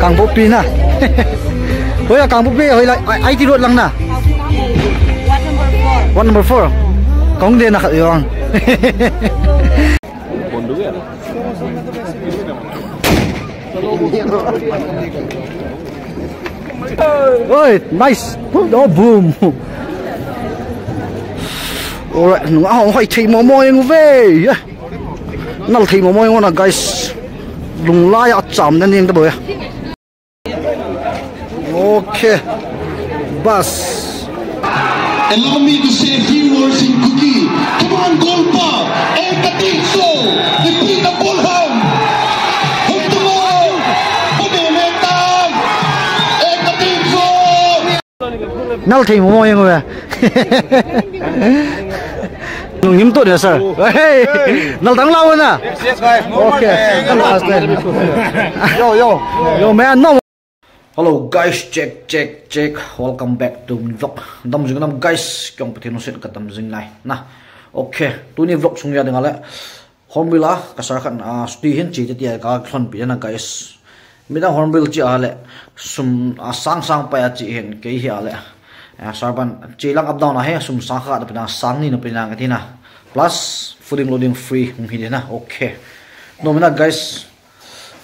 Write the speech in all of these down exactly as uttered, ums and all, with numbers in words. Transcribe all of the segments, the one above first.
Kangpokpi na. Hoi a Kangpokpi, hoi la, I-, I T road lang na. Ward number four. Kong de na khat yong. Oi, nice. Oh, boom. Alright, nung a hong hoi thei mo mo yeng ve. Nal thei mo mo yeng na, guys. Lung lai a cham na ning ta bo ya. Okay. Bas. Allow me to say a few words in Kuki. Come on, Golpa! Ekatitso! Repeat the Bolham! Hutuma! Panemetan! Ekatitso! Nal thei mo mo yeng ve. Lungnim to ne, sir. Hey. Nal dang lau na. Yes, yes, guys. No more. Okay. Yo, yo. Yo, man, no. Hello guys, check, check, check. Welcome back to my vlog. Dam jing nam guys, kong Pathen lungset ka dam jing nai na. Okay, tuni vlog sung a ding a le. Hornbill a, ka sir khat, ah, study hin che te tia ka lhonpi na guys. Midang Hornbill che a le, sum, ah, sang sang pai a che hin kei hi a le. Ah, sir ban che lang up down a he, sum sang khat na pina, sang ni na pina ka ti na. Plus, fooding loading free, hung hi de na. Okay. No, mina guys,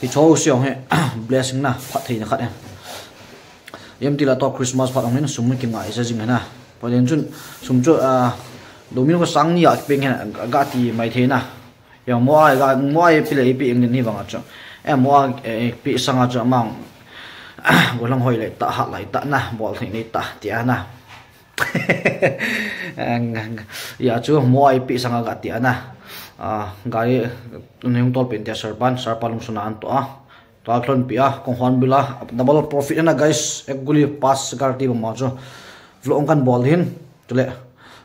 Hiche ho song hi, blessing na, phattheina khat e. Em ti la to Christmas phat hung hin sum kingai sa jing na. Pathen chun sum chu, ah, domin ko sang ni a kipeng hin ga ti mai thei na. Ya mo a ga, mo a pe le pe ing ni bang a chu. E mo a, eh, pe sang a chu amang. Golang hoi le ta, hat lai ta na, bol thei ni ta, tia na. Ya chu mo a pe sang a ga tia na. Ah, gari, nung tol pen tia sir pan, sir pan lungsun a an to a. Tua lhonpi a, kong Hornbill a, double profit na guys, ek guli pass kar ti bang ma chu. Vlog kan bol hin, chule,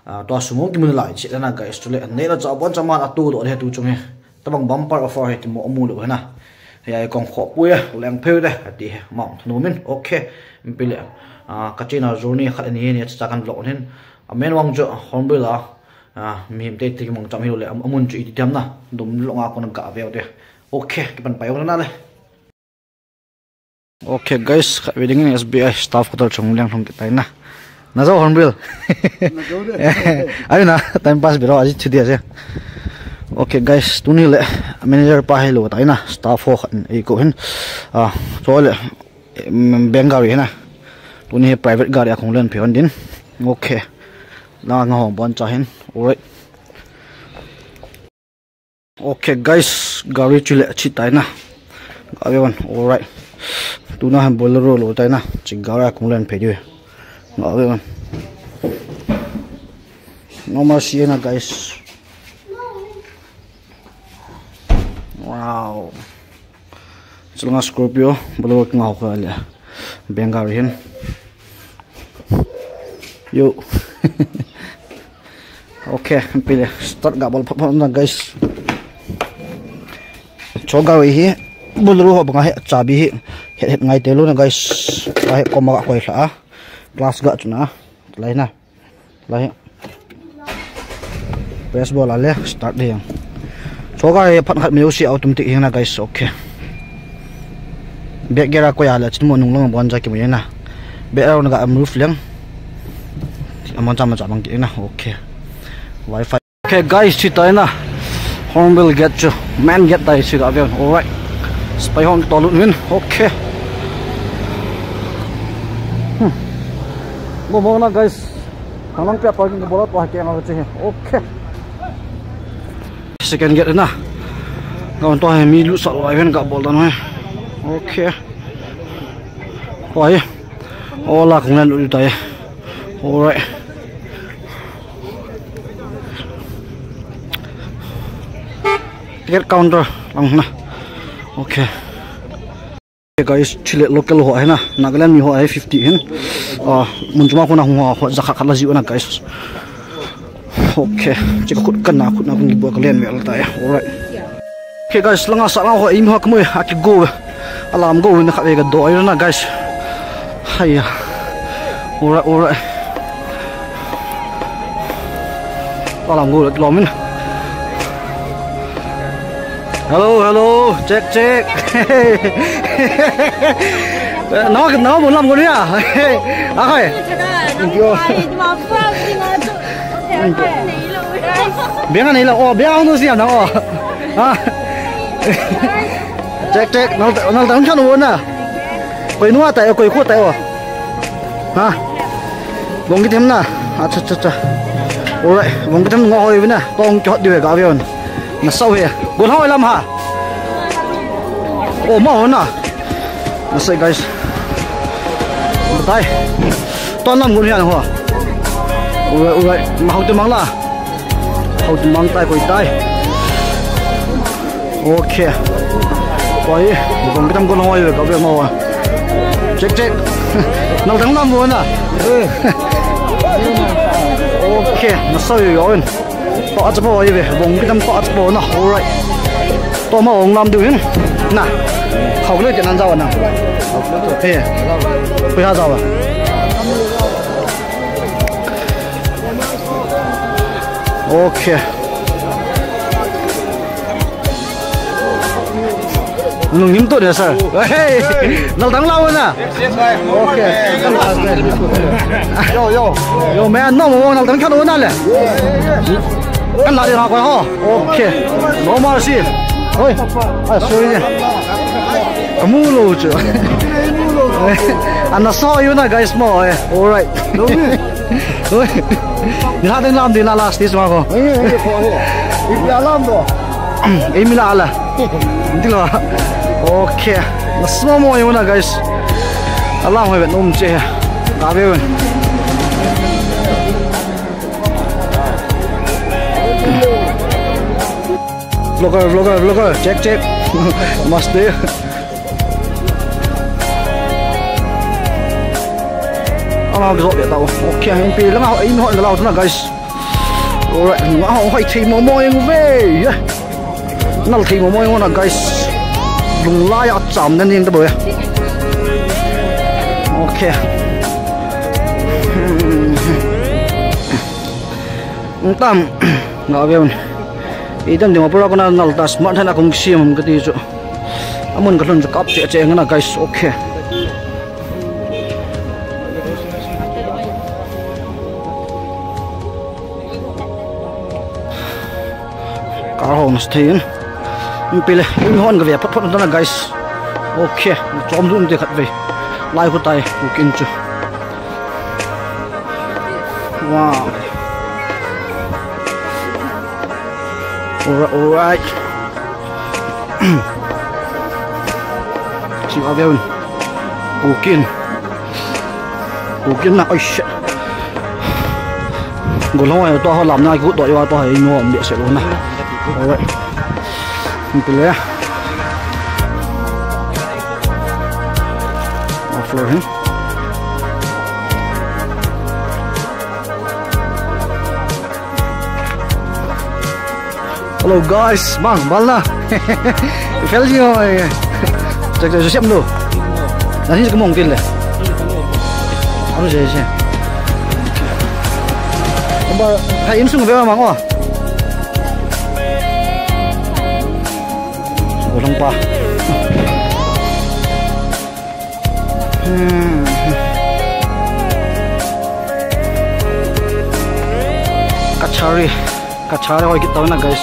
ah, tua sum kimu lai che na guys, chule, nei la cha bon cha man a tu do he tu chung he. Tabang bumper offer he ti mo mu lo he na. Ya kong kho pu ya, leng pheu de, ti he, mong thanu min, okay, pile, ah, ka chena journey khat ani ni cha kan vlog hin. A main vang chu Hornbill a, ah, mi him te ti mong cham hi lo le, am-, amun chu i ti thiam na, dum lo nga kon ga veu te. Okay, kipan pai na le. Okay guys, khat ve ding in S B I staff quarter chung leng thong kitai na. Na jo Hornbill. Na jo de. Ai na, time pass biro aji chu dia je. Okay guys, tuni le manager pa hi lo tai na, staff ho khat ei ko hin. Ah, so le, em, bank gari na. Tuni hi private gari a kong len phe on din. Okay. Na nga hong bon cha hin. Alright. Okay guys, gari chu le chi tai na. Gari wan, alright. Tuna han Bolero lo tai na. Chi gari a kong len phe diu. Gari wan. No mercy na guys. Wow. Chulanga Scorpio, Bolero kinga ho kha le. Bank gari hin. Yo. Okay, pile start ga bol phat phat na guys. Cho gari hi, Bolero ho banga hi, chabi hi, het het ngai te lo na guys. Ka hi koma ga koi hla a. Class ga chu na. Lai na. Lai. Press bol a le start ding. Cho gari phat khat music automatic hi na guys, okay. Back gear a koi a le chin mo nung lang bon ja kimu na. Back a ga move leng. Amon cha ma cha bang ki na, okay. Wi-Fi. Okay guys, chi tai na. Hornbill gate chu. Main gate tai chi ga ve. Alright. Spy hon to lut min. Okay. Hmm. Mo mo na guys. Hang lang pia parking ka bola to ha ke ang chi. Okay. Second gate na. Ga on to ha mi lu sa lo ai ven ga bol dan hai. Okay. Oi. Ola kong len u tai. Alright. Ticket counter lang na. Okay. Okay guys, chile local ho hai na. Nagaland mi ho hai fifty hin. Ah, mun chuma ko na ho ho jakha khala jiu na guys. Okay, chika khut kana khut na kung bo ka len vel tai. Alright. Okay guys, langa sa lang ho im ho kamo a ki go. Alam go na kha ve ka do ai na guys. Haiya. Alright, alright. Alam go lo min. Hello, hello. Oh, check, check. Nang, nang mo lam ko niya. Akai. Biang anei la, oh, biang nu siam na, oh. Ha. Check, check. Nang, nang tang khan wo na. Koi nua tai, koi khu tai, oh. Ha. Bong kithem na. Acha, acha, acha. Alright. Bong kithem ngo hoi na. Tong kihot diu he ga ve on. Na sao he. Gon hoi lam ha. Oh, ma ho na. Na sai, guys. Batai. Ton lam gon hian ho. Alright, alright. Ma hau te mang la. Hau te mang tai koi tai. Okay. Koi, bong kithem gon hoi ve ka ve mo. Check, check. Nal dang lam mo na. Okay, na sao yo in. To acha po ve, bong kithem to acha po na. Alright. To ma ong lam diu hin. Na. Hau le te nan jawa na. He. Pui ha jawa. Okay. Nung him tu dia, sir. Hey, nal dang lau na. Okay. Yo, yo. Yo, man, no mo nal dang khan na le. Kan la dia ko ho. Okay. No mercy. Oi. Ah, sorry. Kamu lo chu. Ana so you na, guys, mo. Eh. Alright. Oi. Ni la ding lam di na last this ma ko. Ei, ei, ko he. Ipi alam do. Ei mi la ala. Nti lo. Okay. Na small mo yona, guys. Alam ho ve num che. Ka ve. Vlogger, vlogger, vlogger. Check, check. Master. Ama zo be ta. Okay, hin pi langa in hon la na, guys. Alright, nga hoi thei mo mo eng ve. Nal thei mo mo eng na, guys. Lung la ya cham na ning ta bo. Okay. Tam nga ve un. Idam ding pura ko na nal ta smart han a kong siam ka ti chu. Amun ka lhun chu kap che che nga na, guys. Okay. Kar ho na stay in. Pile, in hon ka ve phot phot na, guys. Okay, chom dun te khat ve. Lai ko tai, ko kin chu. Wow. Alright, alright. Sing avion. Kukin. Kukin na, oi shit. Golong ai to ho lam na ku to yo to hai no am de se lo na. Alright. Pile. Floor hin. Hello guys, bang, bal na. Fel ji oi. Chak chak siam lo. Na hin ka mong tin le. Ano je je. Ba, hai in sung ve mang o. Golong pa. Hmm. Kachari, kachari hoi kit tau na, guys.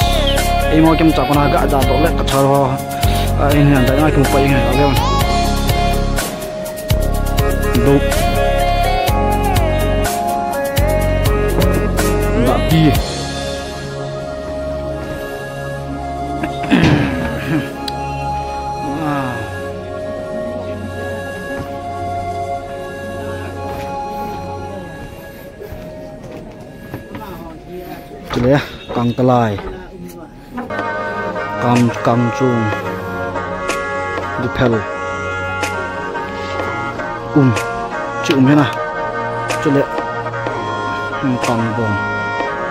Ei mo kim cha kona ga ja to le kachari ho. A in han da na kim pa in ha le. Do. Ba pi. Chule, kang talai. Kang, kang chung. Duphel. Um. Chi um hina. Chule. Hmm, kang bom.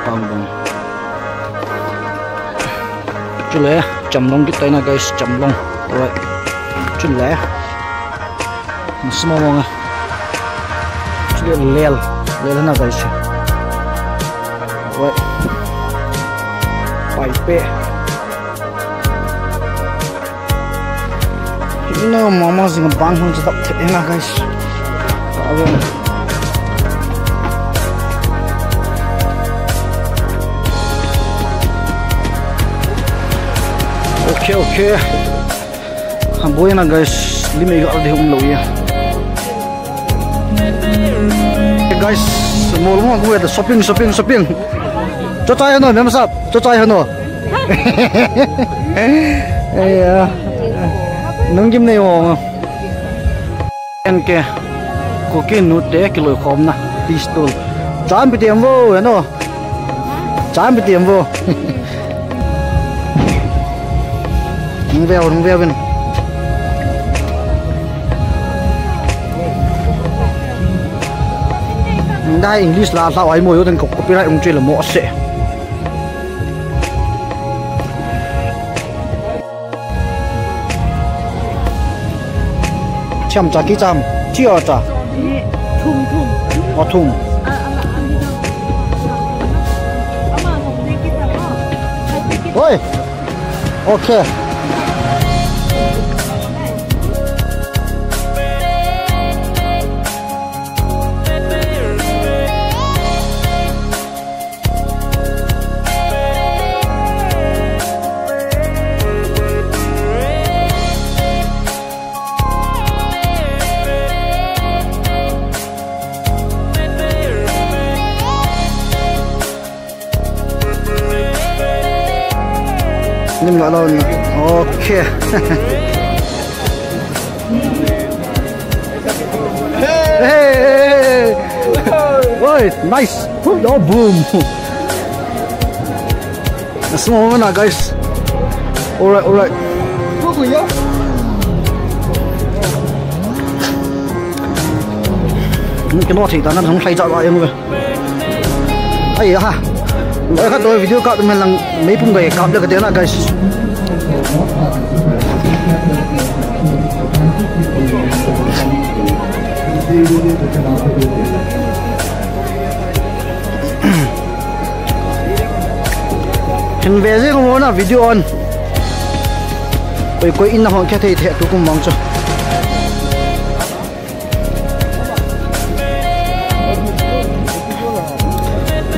Kang bom. Chule, chamlong kit tai na, guys, chamlong. Alright. Chule. Small one. Chule lel. Lel na, guys. Alright. Pai pe. No, mama jing bang hung chatap the na, guys. Okay, okay. Ha, boina, guys. Limei ga de hung lo ya. Hey, guys, mall ma ko shopping, shopping, shopping. Cho chai hano, mem sap. Cho chai hano. Ei ya. Nung gim nei mo. Enke. Kuki nu te kiloi khomna. Pistol. Cham pi tiam vo, hano. Cham pi tiam vo. Nung veo, nung veo vin. Dai English la la ai mo yo den ko copyright ung che le mo se. Cham cha ki cham. Chi o cha. Thum, thum. O thum. Oi. Okay. Nim la lo ni. Okay. Hey, hey, hey. Oi, nice. Oh, boom. Small one, guys. Alright, alright. Kino thei ta na, hung thei cha la yang ve. Ai ha. Loi khat loi video kap men lang meipum gai kap le kate na, guys. Hin ve jing mo na video on. Koi koi in na hung khe thei the tu kum mang chu.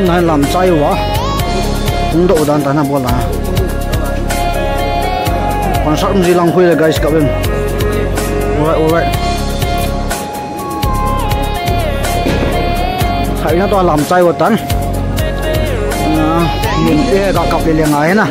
Nai lam chai uva. Hung doh dan ta na bola. Concert um ji lang khui le guys, kap in. Alright, alright. Khai na to lam chai uva tan. Na, min te ga kap le le ngai na.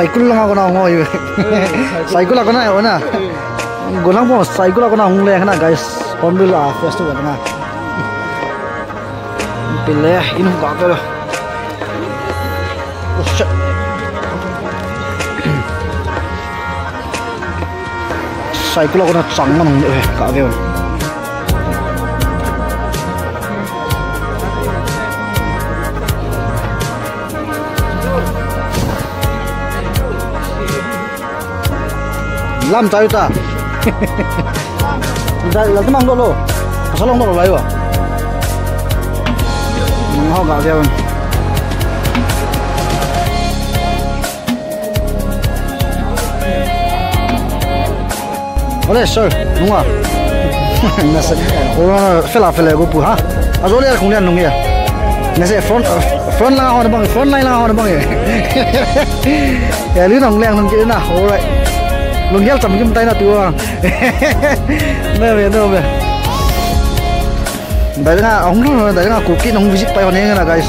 Cycle langa kona hung hoi. Cycle langa kona hung na. Golang po cycle langa kona hung le khana guys. Hornbill a festival na. Pile in hung ka ka. Oh shit. Cycle langa kona chang man hung le ka ve. Lam chai ta. Dai la tamang lo lo. Sa long lo lai wa. Mang hao ga dia. Ole, sir, nunga. Nase, ora, fela, fela, go pu, ha? Ajo le, kung le, nung ya. Nase, front, front la, ho, bang, front line la, ho, bang, ya. Ya, lu, nung le, nung ke na, alright. Nung ya, cham, kim, tai, na, tu, ah. No, me, no, me. Dai nga, hung, dai nga, Kuki, nung visit, pa, ho, ne, na, guys.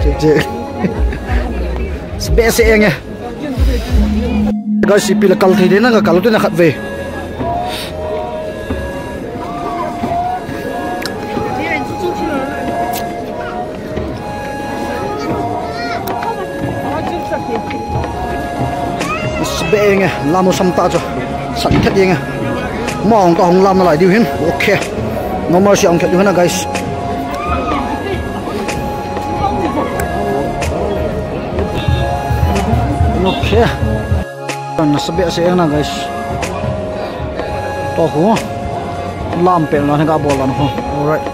Che, che. Behseh enge. Guys, ipi la kal thei de na, kal tu na khat ve. Behseh enge, lam u sam ta chu. San khet enge. Ma hung ta hung lam na lai diu hin. Okay. Normal si hung khet diu hin na, guys. Okay. Nasa behseh eng na, guys. To khu. Lam pen la ni ka bol lan khu. Alright.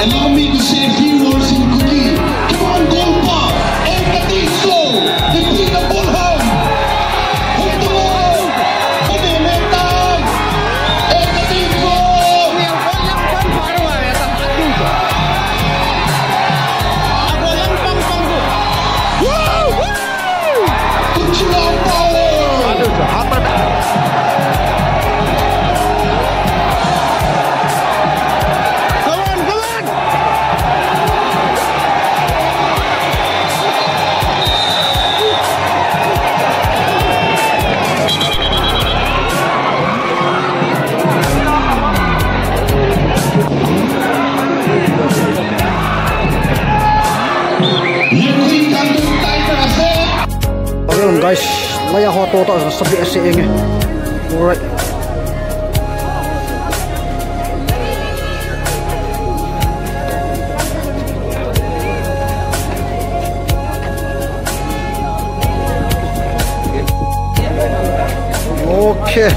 Allow me to say a few words in Kuki. Come on, Golpa! Ekatiso! Repeat the Bolham! Home to Bolham! Panemetan! Ekatiso! Woo! Woo! Guys, laya ho to ta sa behseh enge. Alright. Okay.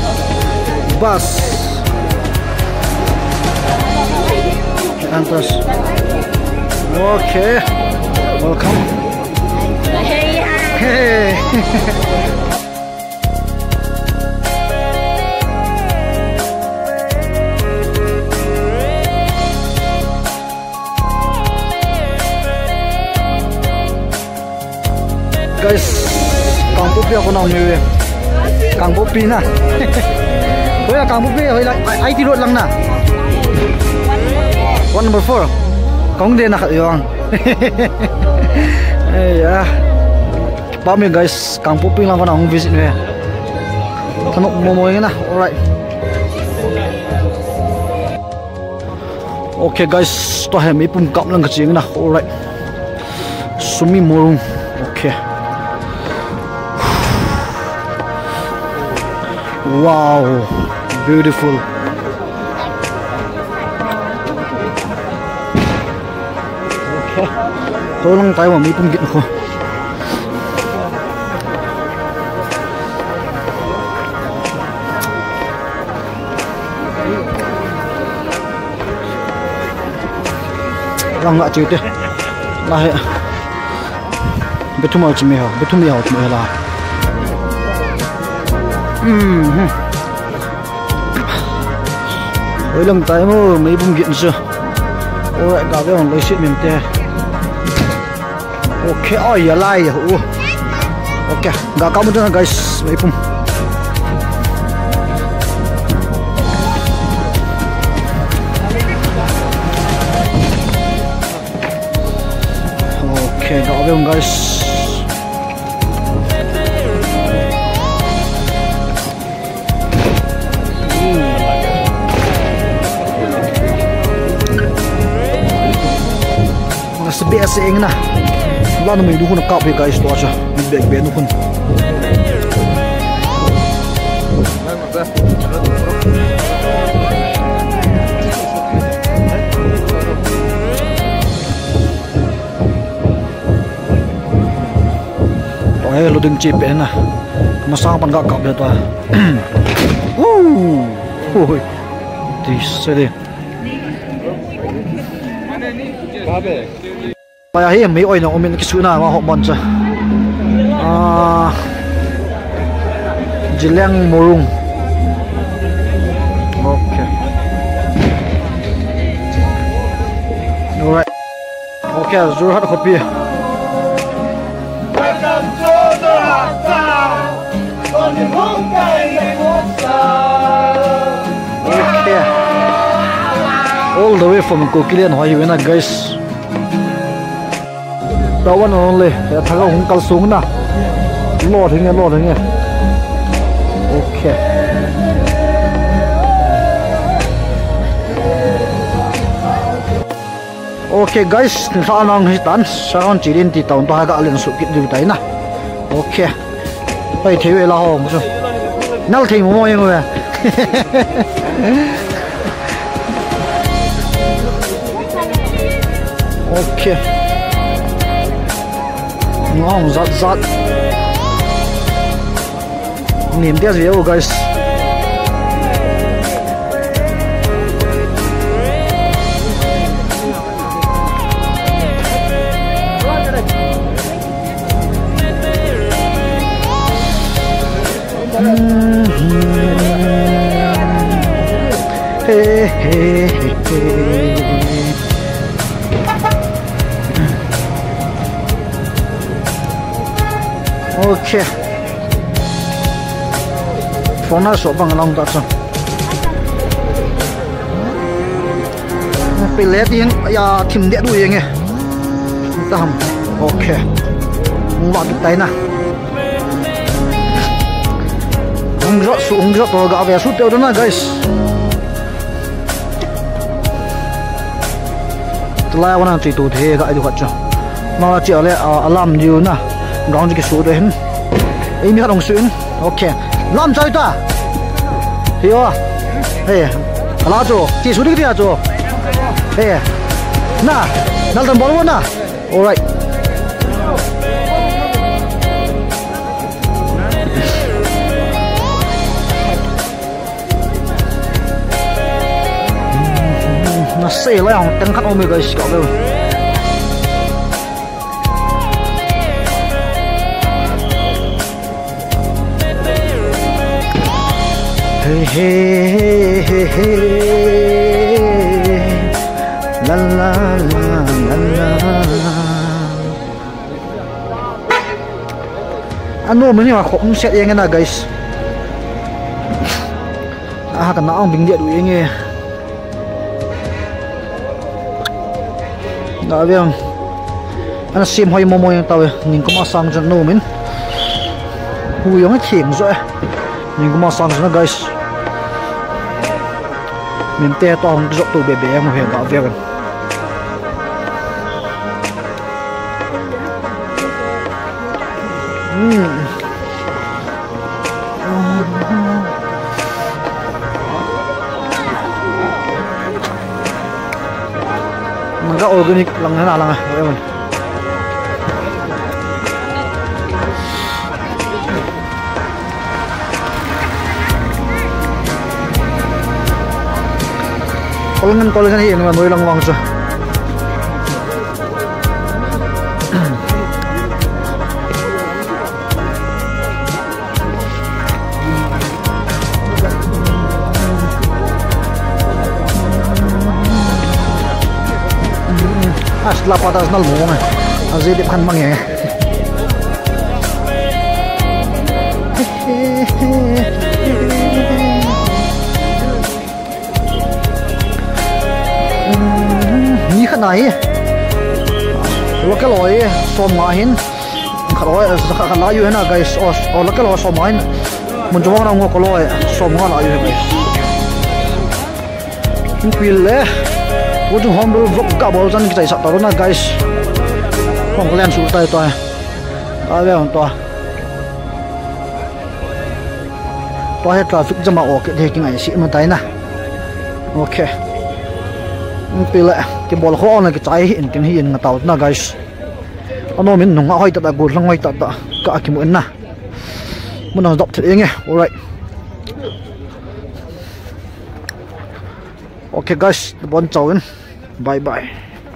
Bus. Entrance. Okay. Welcome. Hey. Guys, Kangpokpi a kona um e. Kangpokpi na. Hoiya Kangpokpi, hoiya I T road lang na. One number four. Kong de na khat jong. Ei ya. Pami guys, Kangpokpi lang kona hung visit ve. Thanop momo ing na. Alright. Okay guys, tua hi meipum kap lang kacheng na. Alright. Sumi Morung. Okay. Wow, beautiful. Okay. Tua lang tai va meipum gin khu. Lang la chiu te. La he. Bethum a chi me ho, bethum a ho chi me la. Hmm. Oi lang tai mo, meipum gin chu. Oi, ga ve hon loi si mem te. Okay, oi, ya lai, oh. Okay, ga kap u te na, guys, meipum. Okay, ga ve hon, guys. Nasa behseh eng na. La numei nu khu na kap e guys, tua chu. Beh beh nu khun. Tua hi loading chi pen na. Masang pan ga kap le tua. Woo! Oi. Ti se de. Pai a hi mi oi na umin kisu na ma ho bon cha. Ah. Jileng Morung. Okay. Kya Jorhat khopi. Okay. All the way from Kukiland hoi hi na, guys. The one and only. Ya thaga hung kal sung na. Lord hinge, Lord hinge. Okay. Okay guys, nisa nang hitan, saron chirin ti taun to ha ga len su kit diu tai na. Okay. Pai thei ve la ho, musu. Nal thei mo mo yeng ve. Okay. Ngong zat zat. Nim dia view, guys. Hey, hey, hey, hey. Okay. Phone a so bang long ta so. Pi le tin ya thim de du yeng e. Ta ham. Okay. Hung va tai na. Hung jo su hung jo to ga ve su teo na, guys. Tulai wana chi tu the ga du khat cho. Ma chi ale, a, alam diu na. Ground ki su de hin. Ei mi khat hung su in. Okay. Lam chai ta. Hiyo. Hey. Ala cho. Chi su di dia cho. Hey. Na. Nal tan bol na. All right. Na sei la yang teng khat om e, guys, ka le. Hey, hey, hey, hey, hey. La, la, la, la, la. Ano mani ma khop set yeng na, guys. Ah, kana ang bing dia du yeng e. Ga ve ang. Ana sim hoi mo mo yang tau e. Ning kuma sang jan no min. Hu yong e thing zo e. Ning kuma sang jan, guys. Min te to hong zo to be be mo he ga ve ang. Hmm. Naga organic lang na lang ah. Kolngan, kolngan hi, ngan noi lang wang chu. Asla patas nal mo ngai. Aji dip khan mang ye. Ni khat na hi. Local oi, som nga hin. Khat oi, khat, khat la yu hin na, guys. Oh, oh, local oi, som nga hin. Mun chuma na ngo ko loi, som nga la yu hin, guys. Pil le. Wo jung hom bol vlog ka bol chan kichai sa ta na, guys. Hong kalen su tai tai. Ta ve hong ta. Tua hi traffic jam a ok, he kingai si ma tai na. Okay. Pile, kibol kho na kichai hi in tin hi in nga tau na, guys. Ano min nung a hoi ta ta, gul lang hoi ta ta, ka kimu in na. Mun ang dop the inge. All right. Okay, guys, bon chau in. Bye bye.